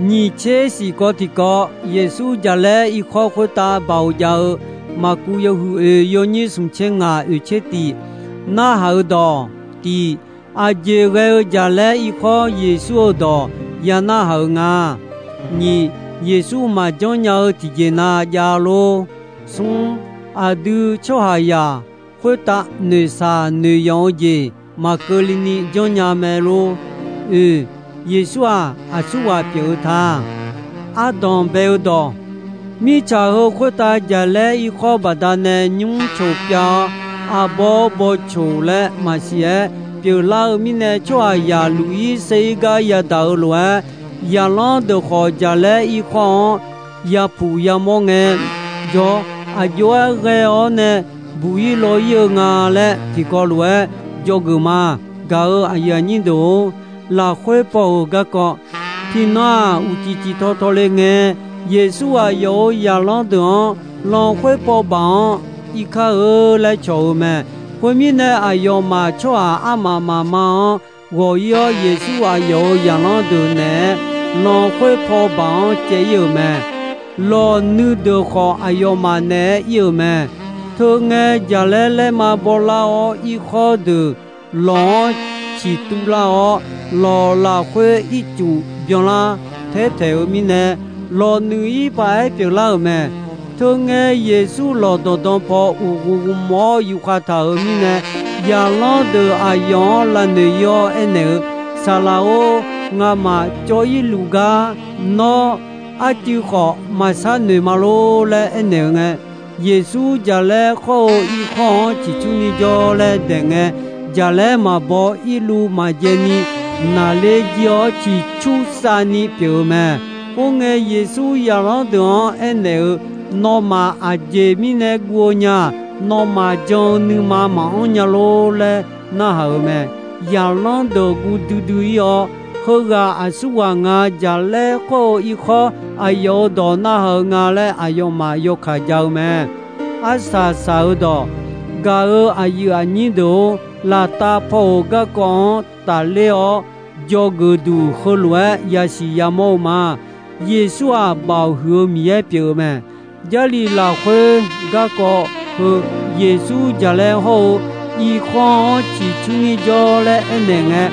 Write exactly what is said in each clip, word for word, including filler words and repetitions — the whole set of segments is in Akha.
Nyiq tser siq kawv tiqkawv, Yeqsur jaqlaer irkhawr khoertav baoq jav-eu, Maqkuv yawhuiq oeq yawnyir smq tser ngaq oeq tser tiq. Narhaq-eu dawq, tiq, aqjeq ghae-eu jaqlaer irkhawr Yeqsur-euq dawq ya narhaq-eu nga. Nyiq, Yeqsur maqjanr nya-eu tiqjeq na jav lor. Smr, aqdui tsawrhaqzaq khoertav noeqshaq noeqyanq-eu jeq maqkeuvlini janrnya mae lor. Oeq, Yeqsur-aq aqsurghaq pyeuf-eu ta. Ardanq bae-eu dawq, mirtsaq heu khoertav jaqlaer irkhawr baqdanae nymr coq pyav-awr, arbawr bawcoq laer maqsiq-aer pyeuflar-eu mirnae, tsawrhaqzaq luf-ir saer-ir gar yadaq-eu lof-aer, zaqlanr deuq khawf jaqlaer irkhawr-anr yapuq yamawr ngae, jawr, aqjox-aer ghae-awr nae buq-ir law-ir-eu nga laer tiqkawv lof-aer dzawgeuf ma. Gaq-euq aqyuif aqnyir deuq-or, lafkhoer paw-euq garkawv, tiqnan-aq uqcif cif taw taw le ngae, Yeqsur aqyawf-euq zaqlanr deuq-anr lanq khoer paw baq-anr irkar-eu laer cawq-eu mae. Khoermirnae, aqyawfmaf tsawrhaq armaf mafma-anr ghawq-ir-awr, Yeqsur aqyawf-euq zaqlanr deuq naeq-aer lanq khoer paw baq-anr caev-ir-euq mae. Lawq nuideuq khawf, aqyawfmaf naeq-aer ir-euq mae. Teu ngae, jaqlaer laerma bawlar-awr, irkhawr deuq lawq-anr ciqtuv lar-awr, lawq lafkhoer ircuf byanlar taer taeq-euq mirnae, lawq nuiq-ir paq-aer pyeuflar-euq mae. Teu ngae, Yeqsur lawq danqdan paw uqghuq ghuqmawr yufkhav taq-euq mirnae, zaqlanr deuq aqyawf-anr lavnoeq-ir-awr aernaeq-eu, Saqlaq-or, ngamaf cawv-ir luf gar nawr arcuiv khawf maqshar noeq ma lor laer aernaeq-eu ngae, Yeqsur jaqlaer khawr-eu irkhawr-anr ciqcurni jawr laer daeq ngae, jaqlaer maqbaw irluv maqjaeni naqler jir-awr ciqcur savni pyeuf-eu mae. Khoerngae, Yeqsur zaqlanr deuq-anr aernaeq-eu, Nawmaf aqjeq mirnae guv-eu nya? Nawmaf jan-eu nuima maqanr nya lor laer narhaq-euq mae. Zaqlanr deuq guv duidui-ir-awr, Heughaq aqsurghaq nga. Jaqlaer khawr-eu irkhawr aqyawf-euq dawq narhaq-eu nga laer aqyawfmaf yawkaq ja-eu mae. Arsaq saq-eu dawq, gaq-euq aqyuif aqnyir deuq-or, laftav paw-euq garkawv-anr tafler-awr, dzawgeuf duq heulof-aer yasiq yamawr-eu ma. Yeqsur-aq, Baoq huiq-eu Miqyaer pyeuf-eu mae. Jarlif lafkhoer garkawv heu, Yeqsur jaqlaer hawr-eu irkhawr-anr ciqcurni jawr laer aernaeq ngae,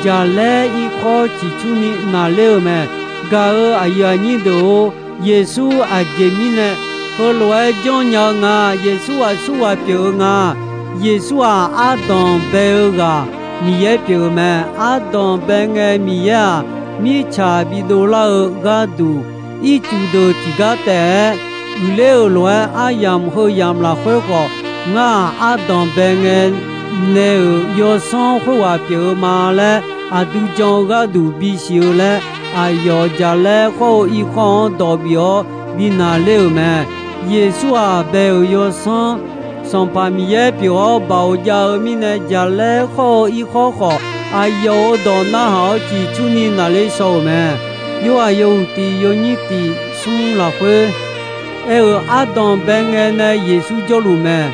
jaqlaer irkhawr ciqcurni naqler-eu mae. Gaq-euq aqyuif aqnyir deuq-or, Yeqsur aqjeq mirnae heulof-aer janrnya-eu nga. Yeqsur aqsurghaq pyeuf-eu nga. Yeqsur-aq, ardanq bae-eu ghaq Miqyaer pyeuf-eu mae. Ardanq bae ngae, Miqyaer-aq, mirtsaq bidov lar-eu gharduq, ircuf deuq tiqgar taef-aer uiqler-euq lof-aer, aryamq heu yamq lafkhoer khawf, ngar-aq, ardanq bae ngae nae-euq yawsanr khoerghaq pyeuf-eu ma laer, aqdui jan-eu gharduq bisiq-eu laer, aqyawf jaqlaer khawr-eu irkhawr-anr dawq bif-awr bi naqler-euq mae. Yeqsur-aq, bae-euq yawsanr, Sanqpaq Miqyaer pyeuf-awr baoq jav-eu mirnae, jaqlaer khawr-eu irkhawr khawf, aqyawf-euq dawq narhaq-awr ciqcurni naqler shaw-euq mae. Yorhaq yawhuiq tiq yawnyir tiq smr lafkhoer aer-euq, ardanq bae ngae nae Yeqsur jawrluf mae.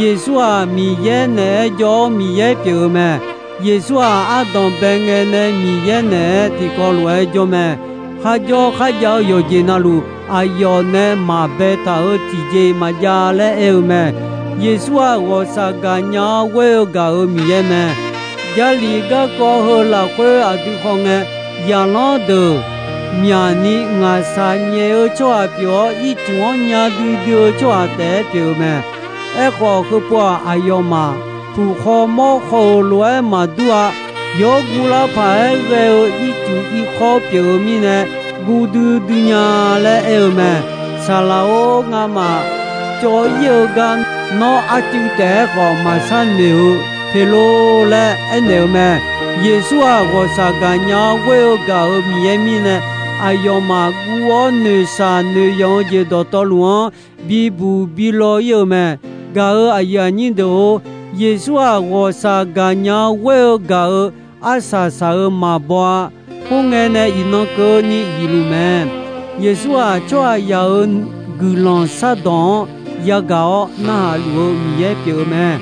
Yeqsur-aq, Miqyaer naeq-aer jawr-awr Miqyaer pyeuf-eu mae. Yeqsur-aq, ardanq bae ngae nae Miqyaer naeq-aer tiqkawv lof-aer jawr mae. Kharjawr kharjav-eu yawqjeq navluf, aqyawf nae maqbaetaq-euq tiqjeq maqjav laer aer-eu mae. Yeqsur-aq, ghawqshaq gaqnya-awr ghoer-eu gaq-euq Miqyaer mae. Jarlif garkawv heu lafkhoer aqdui khawf ngae, zaqlanr deuq myaqni ngaqshaq nyaef-eu tsawrhaq pyeuf-awr, ircuf-anr nya duidui-eu tsawrhaq taef-aer pyeuf-eu mae. Aerkhawf, heupov-aq, aqyawfmaf puq khaw mawr khaw-euq lof-aer maqdur-a. Yawr guvlar paq-aer ghae-eu ircuf irkhawr pyeuf-eu mirnae, guv duidui nya laer aer-eu mae. Saqlaq-or, ngamaf cawv-ir-eu gar nawr arcuiv taef-aer khawf maqshar noeq-eu te lor laer aernaeq-eu mae. Yeqsur-aq, ghawqshaq gaqnya-awr ghoer-eu gaq-euq Miqyaer mirnae, aqyawfmaf guv-awr noeqshaq noeqyanq-eu jeq dawqtawvluf-anr bibuq bi law-ir-euq mae. Gaq-euq aqyuif aqnyir deuq-or, Yeqsur-aq, ghawqshaq gaqnya-awr ghoer-eu gaq-euq arsaq saq-euq maqbaw-a. Khoerngae nae iqnan keuvni zifluf mae. Yeqsur-aq, tsawrhaqzaq-euq guiqlanq shardawq-anr yagaq-awr narhaq luf-eu Miqyaer pyeuf-eu mae.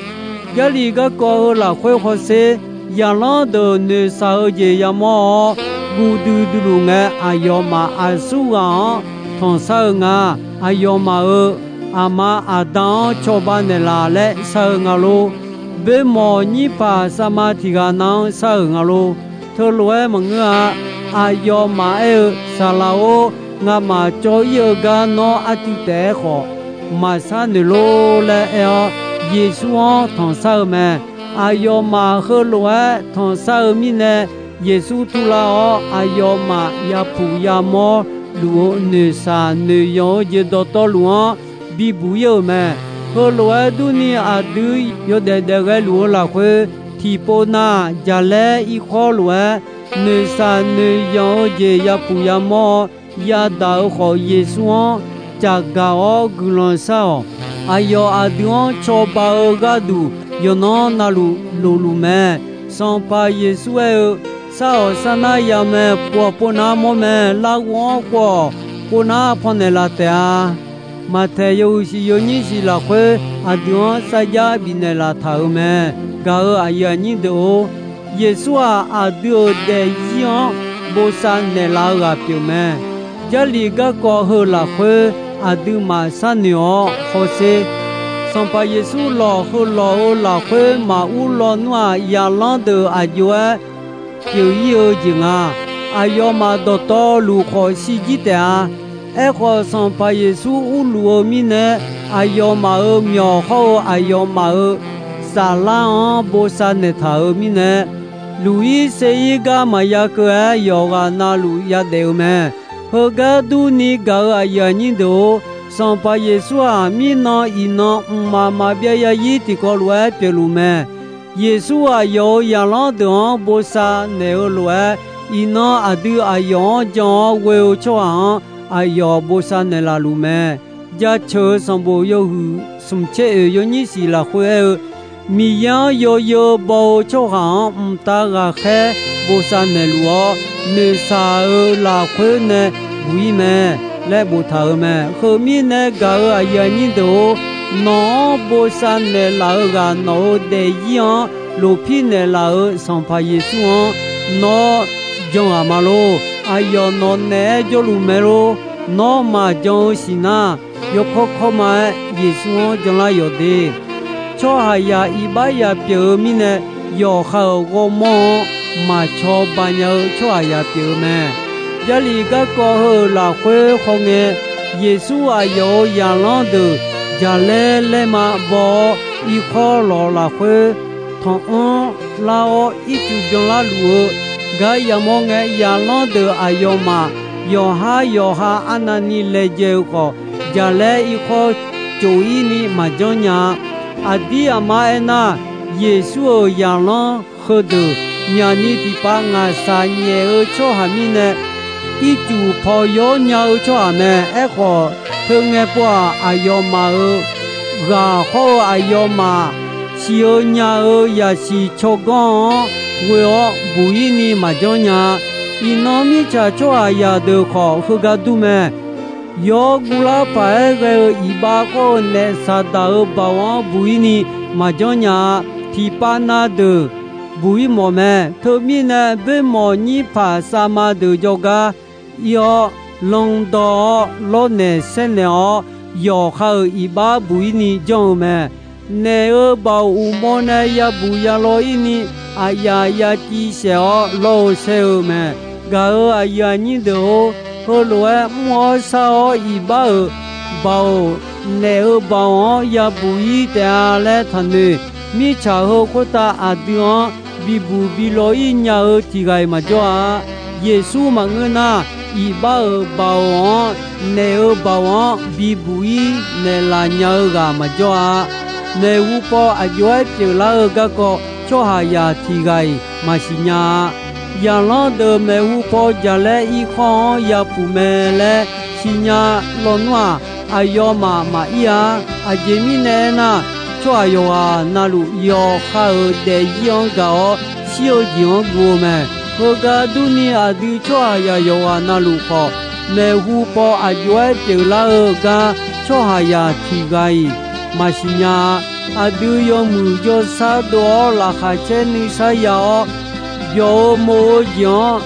Jarlif garkawv heu lafkhoer hawsher, zaqlanr deuq noeqshaq-eu jeq yamawr-awr, guv duidui luf ngae, aqyawfmaf aqsurghaq-anr tanqshar-eu nga. Aqyawfmaf-euq aqma aqda-anr cawba naeqlaf laer shar-eu nga lor. Boermawq nyirpaq sarma tiq ghaq nav-anr shar-euq nga lor. Teulof-aer maqngeur-a. Aqyawfmaf aer-eu, Saqlaq-or, ngamaf cawv-ir-eu gar nawr arcuiv taef-aer khawf, maqshar noeq lor laer aer-awr, Yeqsur-anr tanqshar-eu mae. Aqyawfmaf heulof-aer tanqshar-eu mirnae, Yeqsur turlar-awr, aqyawfmaf yapuq yamawr luf-eu noeqshaq noeqyanq-eu jeq dawqtawvluf-anr bibuq-ir-euq mae. Heulof-aer durni, aqdui yawdaef daef ghaeluf-eu lafkhoer, tiqpov nav jaqlaer irkhawr lof-aer, noeqshaq noeqyanq-eu jeq yapuq yamawr-awr yadaq-euq khawf, Yeqsur-anr caqgaq-awr guiqlanq shar-awq. Aqyawf aqdui-anr cawba-eu gharduq, yawqnan navluf lofluf mae. Sanqpaq Yeqsur aer-eu, Sar-awq, sar nar ya mae. Pov-awq, pov nar mawr mae. Larghov-anr khov-awq, khov nar pannaeq laf taef-a. Maqtaeq yawhuiq siq yawnyir siq lafkhoer, aqdui-anr sarjax bifnaeq laf taq-euq mae. Gaq-euq aqyuif aqnyir deuq-or, Yeqsur-aq, aqdui-euq daefzir-anr bosav naeqlaf-eu ghaq pyeuf mae. Jarlif garkawv heu lafkhoer, aqduimaf sharnoeq-awr hawsher. Sanqpaq Yeqsur lawq heu lawq-euq lafkhoer maqur lawnmr-aq, zaqlanr deuq aq jov-aer pyeuf-ir-eu jeq nga. Aqyawfmaf dawqtawvluf khawf shirjir taef-a. Aerkhawf, Sanqpaq Yeqsur urluf-eu mirnae, aqyawfmaf-euq myawq hawr-eu aqyawfmaf-euq saflar-anr bosav naeqtaq-euq mirnae, luq-ir ser-ir gar maqya keuv-aer yawqghaq navluf yadaef-eu mae. Heugar durni gaq-euq aqyuif aqnyir deuq-or, Sanqpaq Yeqsur-aq, mirnan iqnan mqmaq maqbyav zarzir tiqkawv lof-aer pyeufluf mae. Yeqsur aqyawf-euq zaqlanr deuq-anr bosav naeq-eu lof-aer, iqnan aqdui aqyawf-anr jan-awr ghoe-eu tsawrhaq-anr aqyawf bosav naeqlaf luf mae. Jaceuq-eu sanqbof yawhuiq smq tser oeq yawnyir siq lafkhoer aer-eu, Miqyaer-anr yawzeu baw-eu tsawrhaq-anr mqtav ghaqkhaer bosav naeqluf-awr, noeqshaq-euq lafkhoer nae buq-ir mae laer boftaq-euq mae. Heu mirnae gaq-euq aqyuif aqnyir deuq-or, nawq-anr bosav naeqlaf-eu ghaq nawq-euq daefzir-anr lofpir naeqlaf-euq Sanqpaq Yeqsur-anr nawr jan ghaq ma lor. Aqyawf nawq naeq-aer jawrluf mae lor. Nawr maqjan-eu siqnar, yawkawr kawrma-aer Yeqsur-anr janlar yawq de. Tsawrhaqzaq iqbax ya pyeuf-eu mirnae, yawqha-euq ghawrmawr-anr maqcawba nya-eu tsawrhaqzaq pyeuf-eu mae. Jarlif garkawv heu-euq lafkhoer khawf ngae, Yeqsur aqyawf-euq zaqlanr deuq jaqlaer laerma baw-awr, irkhawr lawq lafkhoer tanq-anr lar-awr, ircuf byanlar luf-eu gar yamawr ngae, zaqlanr deuq aqyawfmaf yawqhar yawqha arnavni laejae-eu khawf, jaqlaer irkhawr cof-ir ni maqjanr nya-a. Aqdir aqmar aernar, Yeqsur-euq zaqlanr heudeuq myaqni tiqpav ngaqshaq nyaef-eu tsawrhaq mirnae, ircuf paw yawr nya-eu tsawrhaq mae. Aerkhawf, teungae pov-aq, aqyawfmaf-euq ghaq hawr-eu aqyawfmaf siq-eu nya-eu zaqsiq tsawrganr-anr ghoe-awr buq-ir ni maqjanr nya-a. Iqnan mirtsaq tsawrhaqzaq deuq khawf heugar dur mae. Yawr guvlar paq-aer ghae-eu iqbax khawr-eu naef Saqdaq-euq baoq-anr buq-ir ni maqjanr nya-a. Tiqpav na deuq buq-ir mawf mae. Teumirnae boermawq nyirpaq savma deuq jawrgar ir-awr, lan dawr-awr, lawrnaeq saernaeq-awr, yawqha-euq iqbax buq-ir ni janr-eu mae. Naef-euq baoq uqmov nae yabuq yalaw-ir ni, aqyaf yaciv saef-awr lawr-eu saer-eu mae. Gaq-euq aqyuif aqnyir deuq-or, heulof-aer mr-awr shar-awr iqbax-euq baoq, naef-euq baoq-anr yabuq-ir taef-a laer taqnoeq. Mirtsaq heu khoertav aqdui-anr bibuq bilaw-ir nya-eu tiq ghaq-iq maqjawr-a. Yeqsur maqngeur nar, iqbax-euq baoq-anr, naef-euq baoq-anr bibuq-ir naeqlaf nya-eu ghaq maqjawr-a. Maeqhu paw aq jov-aer pyeuflar-eu garkawv tsawrhaqzaq tiq ghaq-iq maqsiq nya-a. Zaqlanr deuq maeqhu paw jaqlaer irkhawr-anr yapuq mae laer siqnya lawnmr-aq, aqyawfmaf maqir-a. Aqjeq mirnae aernar, tsawrhaq yawqghaq navluf yawqha-euq daefzir-anr gaq-awr shir-eu jeq-anr guv-eu mae. Heugar durni, aqdui tsawrhaqzaq yawqghaq navluf khawf, maeqhu paw aq jov-aer pyeuflar-eu gar tsawrhaqzaq tiq ghaq-iq maqsiq nya-a. Aqdui yawmuiq jawrshar dov-awr laqkhaq caer nuisar ya-awr, byawq-eu mov-eu jeq-anr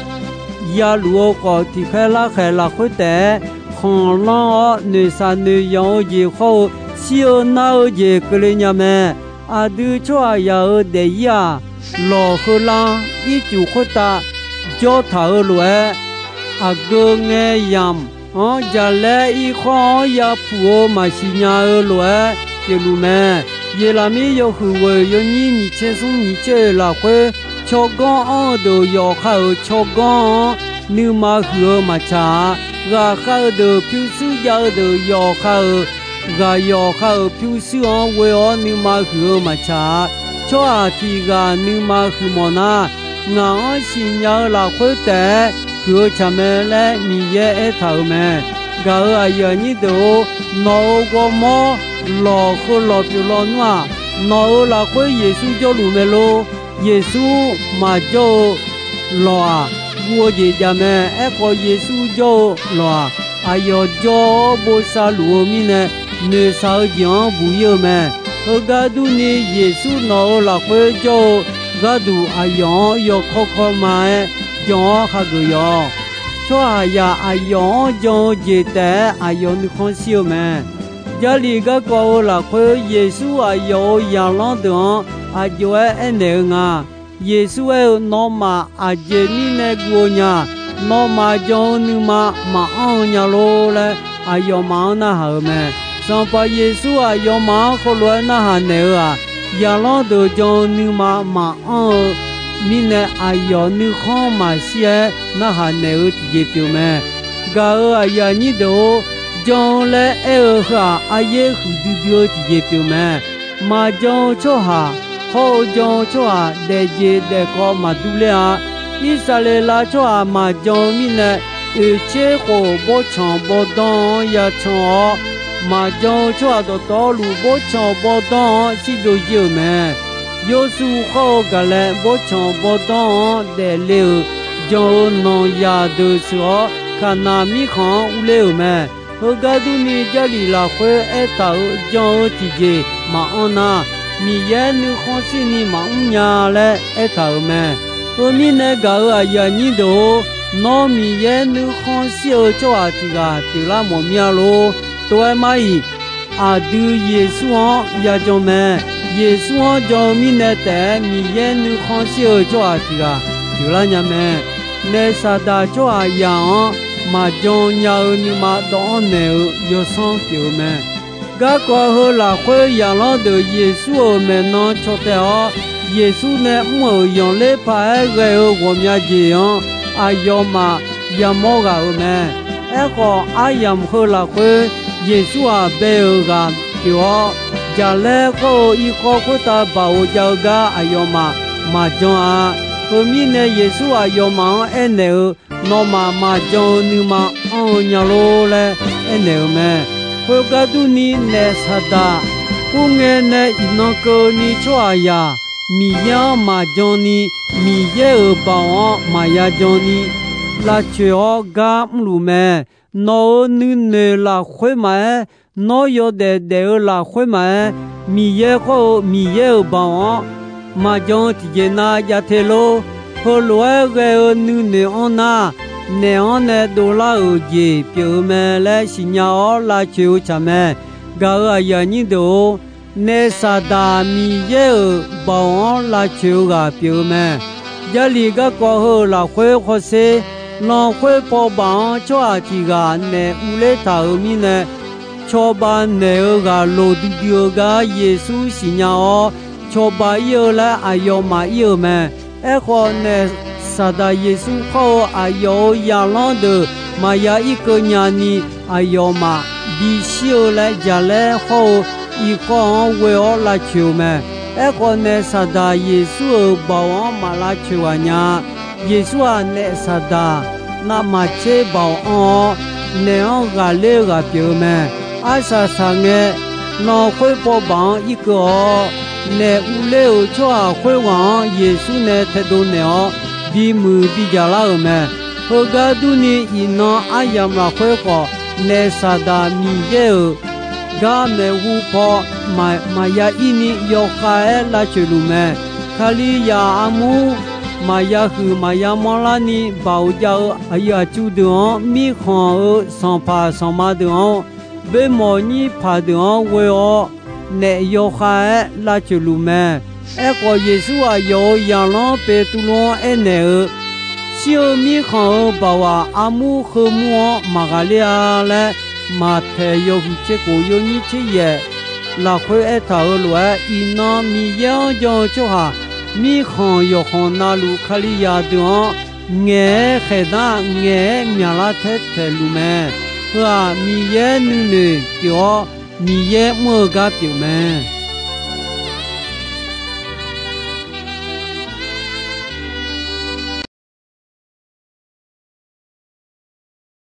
ya luf-eu khawf, tiqkhaer larkhaeq lafkhoer taef-aer khanqlanr-awr, noeqshaq noeqyanq-eu jeq hawr-eu, shir-eu nar-eu jeq keuvle nya mae. Aqdui tsawrhaqzaq-euq daefzir-aq, lawq heular ircuf khoertav jawr taq-eu lof-aer, aqgeu ngae yamq-anr jaqlaer irkhawr-anr yapuq-eu maqsiq nya-eu lof-aer pyeufluf mae. Yeqlaqmir yawhuiq ghoeq yawnyir nyiq tser smr nyiq tser oeq lafkhoer, tsawrganr anr-eu deuq yawqha-euq tsawrganr-anr nuima huiq-eu maqtsaq-a. Ghaqkhav-eu deuq pyurshuir jav-eu deuq yawqha-euq ghaq yawqha-euq pyurshuir-anr ghoe-awr nuima huiq-eu maqtsaq-a. Tsawrhaq tiq ghaq nuima huiqmawf nar, ngaq-anr siqnya-eu lafkhoer taef-aer huiq-eu tsaq mae laer Miqyaer aertaq-euq mae. Gaq-euq aqyuif aqnyir deuq-or, nawq-euq ghawrmawr lawq heu lawq pyeuf lawnmr-aq, nawq-euq lafkhoer Yeqsur jawrluf mae lor. Yeqsur maqjawr-eu lawq-aq, guv-eu jeq jav mae. Aerkhawf, Yeqsur jawr-eu lawq-aq, aqyawf jawr-awr bosav luf-eu mirnae, noeqshaq-eu jeq-anr buq ir-eu mae. Heugar durni, Yeqsur nawq-euq lafkhoer jawr-eu gharduq, aqyawf-anr yawkawr kawr ma-aer jan-awr hageuf yawq. Tsawrhaqzaq aqyawf-anr jan-eu jeq taef-aer aqyawf nuikhanr shir-eu mae. Jarlif garkawv-eu lafkhoer, Yeqsur aqyawf-euq zaqlanr deuq-anr aq jov-aer aernaeq-eu nga. Yeqsur aer-eu, Nawmaf aqjeq mirnae guv-eu nya? Nawmaf jan-eu nuima maqanr-eu nya lor laer, aqyawfmaf-anr narhaq-euq mae. Sanqpaq Yeqsur aqyawfmaf-anr heulof-aer narhaq naeq-eu-aq, zaqlanr deuq jan-eu nuima maqanr-eu mirnae, aqyawf nuikhanr maqshir-aer narhaq naeq-eu tiqjeq pyeuf mae. Gaq-euq aqyuif aqnyir deuq-or, jan-eu laer aer-eu heu-aq, aryaer huiqdui dui-eu tiqjeq pyeuf mae. Maqjan-eu tsawrhaq hawr-eu jan-eu tsawrhaq daefjeq daefkawv maqdur ler-a. Irsaqleqlav tsawrhaq maqjan-eu mirnae, oeqtser khof bawrtsanq bawrdanr-anr yacan-awr, maqjan-eu tsawrhaq dawqtawvluf bawrtsanq bawrdanr-anr shirbyov jir-euq mae. Yawshuv khawr-eu gaqlae bawrtsanq bawrdanr-anr daefle-euq jan-eu nanqzaq deuq sheuq-awr, Kaqnaq mirkhanq-anr urler-euq mae. Heugar durni, Jarlif lafkhoer aertaq-euq jan-eu tiqjeq maqanr nar, Miqyaer nuikhanr shirni maqmr nya laer aertaq-euq mae. Heumirnae, gaq-euq aqyuif aqnyir deuq-or, nawr Miqyaer nuikhanr shir-eu tsawrhaq tiq ghaq pyeuflar mawf mir-a lor. Tov-aer mar-iq, aqdui Yeqsur-anr yajan mae. Yeqsur-anr jan-eu mirnae taef-aer Miqyaer nuikhanr shir-eu tsawrhaq tiq ghaq pyeuflar nya mae. Naef Saqdaq tsawrhaqzaq-anr maqjan nya-eu nuima dawv-anr naeq-eu yawsanr pyeuf-eu mae. Garkawv heu lafkhoer zaqlanr deuq Yeqsur-euq maeqnan caw taev-awr, Yeqsur nae mr-euq zanqler paq-aer ghae-eu ghawqmya jeq-anr aqyawfmaf yamawr ghaq-euq mae. Aerkhawf, aryamq heu lafkhoer Yeqsur-aq bae-euq ghaq pyeuf-awr, jaqlaer khawr-eu irkhawr khoertav baoq jav-eu gar aqyawfmaf maqjan-a. Heumirnae, Yeqsur aqyawfmaf-anr aernaeq-eu, Nawmaf maqjan-eu nuima anr-eu nya lor laer aernaeq-euq mae. Khoergar durni, Naef Saqdaq khoerngae nae iqnan keuvni tsawrhaqzaq Miqyaer-anr maqjan ni, Miqyaer-euq baoq-anr maqya jan ni, lavcoeq-awr gar mrluf mae. Nawq-euq nuinoeq lafkhoer maqaer, nawr yawdaef daef-eu lafkhoer maqaer, Miqyaer khawr-eu Miqyaer-euq baoq-anr maqjan-eu tiqjeq nav jav te lor. Heulof-aer ghae-eu nuinoeq-anr nar, naef-anr nae dovlar-euq jeq pyeuf-eu mae laer siqnya-awr lavcoeq-eu tsaq mae. Gaq-euq aqyuif aqnyir deuq-or, Naef Saqdaq Miqyaer-euq baoq-anr lavcoeq-eu ghaq pyeuf-eu mae. Jarlif garkawv heu-euq lafkhoer hawsher, lan khoer paw baq-anr tsawrhaq tiq ghaq naef urler taq-euq mirnae, cawba naeq-eu ghaq loq duidui-eu gar Yeqsur siqnya-awr, cawba ir-eu laer aqyawfmaf ir-euq mae. Aerkhawf, Naef Saqdaq Yeqsur khawr-eu aqyawf-euq zaqlanr deuq maqya irkeuv nyani, aqyawfmaf bishir-eu laer jaqlaer hawr-eu irkhawr-anr ghoe-awr lavcoeq-eu mae. Aerkhawf, Naef Saqdaq Yeqsur-euq baoq-anr maq lavcoeq ghaq nya-a. Yeqsur-aq, Naef Saqdaq navmaqtser baoq anr-awr, naef-anr ghaqler-eu ghaq pyeuf-eu mae. Arsaq saqngae, lan khoer paw baq-anr irkeuv-awr, naef urler-euq tsawrhaq khoerghaq-anr Yeqsur nae taedov naeq-awr, bimuiq bidzaq lar-euq mae. Heugar durni, iqnan aryamq lafkhoer khawf, Naef Saqdaq Miqyaer-euq gar maeqhu paw maqya ir ni yawkhav-aer lavcoeq luf mae. Kalizaq armur maqya huiq maqya manrlar ni baoq jav-eu aqyuif aqtsu deuq-anr, mirkhanq-euq sanqpaq sanqma deuq-anr, boermawq nyir paq deuq-anr ghoe-awr, naef yawkhav-aer lavcoeq luf mae. Aerkhawf, Yeqsur aqyawf-euq zaqlanr Beqtuvluv-anr aernaeq-eu, Shir-eu mirkhanq-euq baoq-aq, armur heumur-anr maqghaq ler-a laer, Maqtaeq yawhuiq tser khof yawnyir tser yaef lafkhoer aertaq-euq lof-aer, iqnan Miqyaer-anr jan-eu tsawrhaq mirkhanq yawqkhanq navluf Kalizaq deuq-anr ngaeq-aer khaeqdanr ngaeq-aer myaqlar taer taeqluf mae. Heu-aq, Miqyaer nuinoeq pyeuf-awr, Miqyaer mr-eu gar pyeuf mae.